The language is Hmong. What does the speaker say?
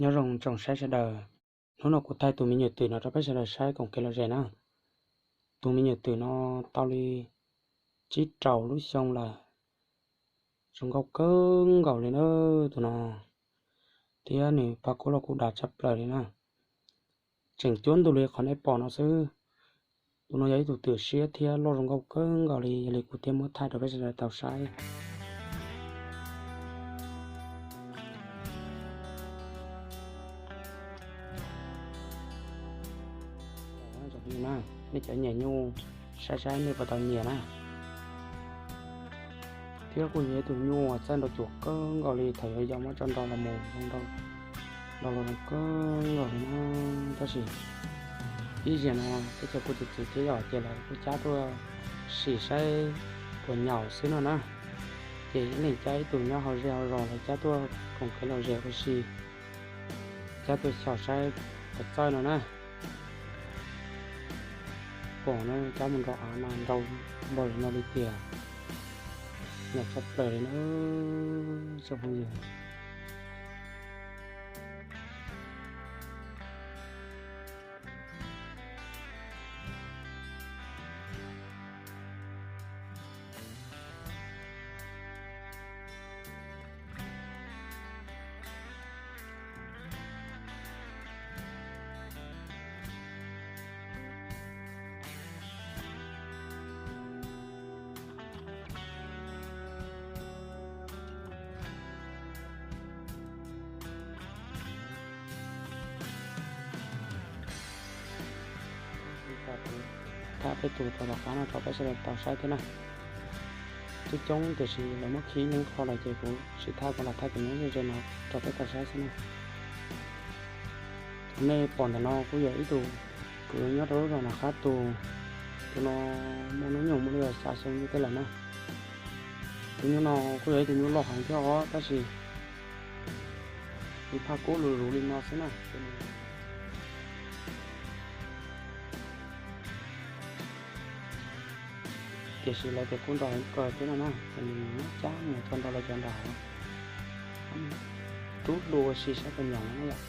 Nyob zoo tsoom saib sawv daws, hnub no kuv thaij tus me nyuam twm no rau peb sawv daws saib koom kev lom zem na. Tus me nyuam twm no tau li tsib rau lub xyoo lawm, zoo nkauj kawg nkaus li na tus no, thiab nws phaj kub los kuj dav tshaj plaws li na. Tseem cuab ntug li qhov nej pom no xwb. Tus no yog ib tug twm siab thiab loj zoo nkauj kawg nkaus li, yog li kuv thiaj muab thaij rau peb sawv daws tau saib. Nej cov nyiam nyuj, saib saib nej puas tau nyiam na. Thiab kuj yog ib tug nyuj uas txawj nrau cuam kawg nkaus li, thaum yuav yau muab tso nrau los mus zoo nrau, nrau los zoo kawg nkaus li na. Tab sis ib zaug no teb chaws kuj txiv txiv thiab yom, ces lawv kuj cab tuaj sim saib puas nyaum xwb no na. Ces ib leeg cab ib tug nyob hauv zej hauv zos, lawv cab tuaj koom kev lom zem ua si, cab tuaj xyaum saib puas txawj no na. Pom na, cab mus nrau av mas nrau npaum li no li tiag, nyaum tshaj plaws li na tsoom phooj ywg. Thaj peb tus rau tom qab no rau peb sawv daws tau saib thiab na. Coob coob tiam sis lawv muab khi ib leeg qho lawm ces kuv sim thaj kuv lam thaj tus nyob ze ze no rau peb tau saib xwb na. Thaum nej pom ntawm no kuj yog ib tug kwv nyob rau lub zos Nam Qhab Tus. Tus no muaj hnub nyoog muaj li xya xyoo li tej lawm na. Tus nyuj no kuj yog ib tug nyuj loj heev thiab os, tab sis nws phaj kub lus lus li no xwb na. Tiam sis lawv tias kub nrau heev kawg thiab no na, ces nws cab mus txog nrau lawv cov nram hav, tub hlu ua si saib puas nyaum no na yom.